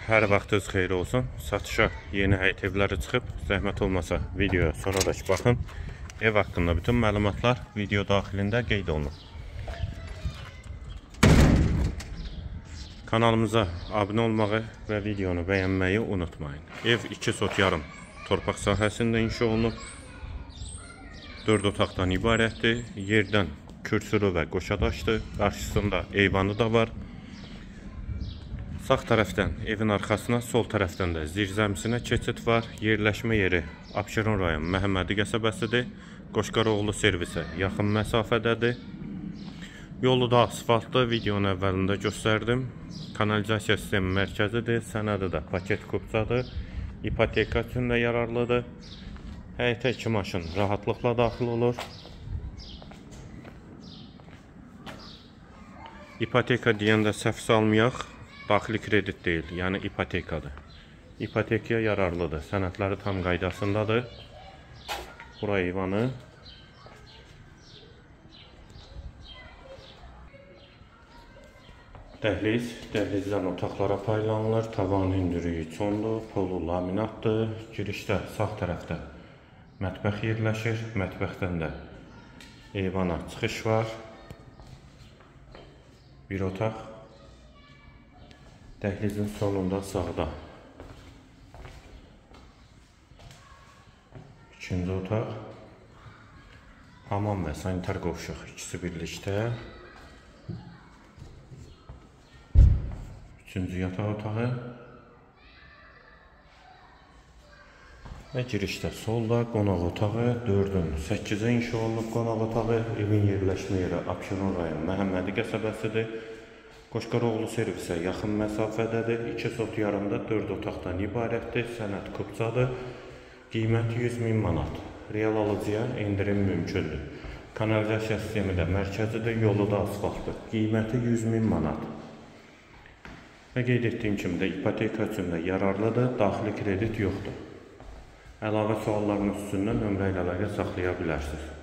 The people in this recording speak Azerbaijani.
Hər vaxtınız xeyir olsun. Satışa yeni həyət evləri çıxıb. Zəhmət olmasa videoya sonradək baxın. Ev haqqında bütün məlumatlar video daxilində qeyd olunur. Kanalımıza abunə olmağı və videonu bəyənməyi unutmayın. Ev 2 sot yarım torpaq sahəsində inşa olunub. 4 otaqdan ibarətdir. Yerdən kürsülü və qoşadaşdır. Qarşısında eyvanı da var. Sağ tərəfdən evin arxasına, sol tərəfdən də zirzəmisinə keçid var. Yerləşmə yeri Abşeron rayon Məhəmmədi qəsəbəsidir. Qoşqaroğlu servisə yaxın məsafədədir. Yolu da asfaltlı, videonun əvvəlində göstərdim. Kanalizasiya sistemi mərkəzidir, sənədi də paket kupçadır. İpoteka üçün də yararlıdır. Həyətə 2 maşın rahatlıqla daxil olur. İpoteka deyəndə səhv salmayaq. Daxili kredit deyil, yəni ipotekadır. İpotekaya yararlıdır. Sənədləri tam qaydasındadır. Bura eyvanı. Dəhliz. Dəhlizdən otaqlara paylanılır. Tavanın hündürlüyü 3,10-dur. Polu laminatdır. Girişdə sağ tərəfdə mətbəx yerləşir. Mətbəxdən də eyvana çıxış var. Bir otaq. Dəhlizin sonunda sağda ikinci otaq, hamam və sanitar qovşaq ikisi birlikdə. Üçüncü yataq otağı və girişdə solda qonaq otağı, 4-ün 8-ə inşa olunub qonaq otağı. Evin yerləşmə yeri Abşeron rayon Məhəmmədi qəsəbəsidir. Qoşqaroğlu servisə yaxın məsafədədir. 2 sot yarımda 4 otaqdan ibarətdir. Sənəd kupçadır. Qiyməti 100 min manat. Real alıcıya endirim mümkündür. Kanalizasiya sistemi də mərkəzidir. Yolu da asfaltdır. Qiyməti 100 min manat. Və qeyd etdiyim kimi də ipoteka üçün də yararlıdır. Daxili kredit yoxdur. Əlavə suallarınız üstündən nömrə ilə əlaqə saxlaya bilərsiniz.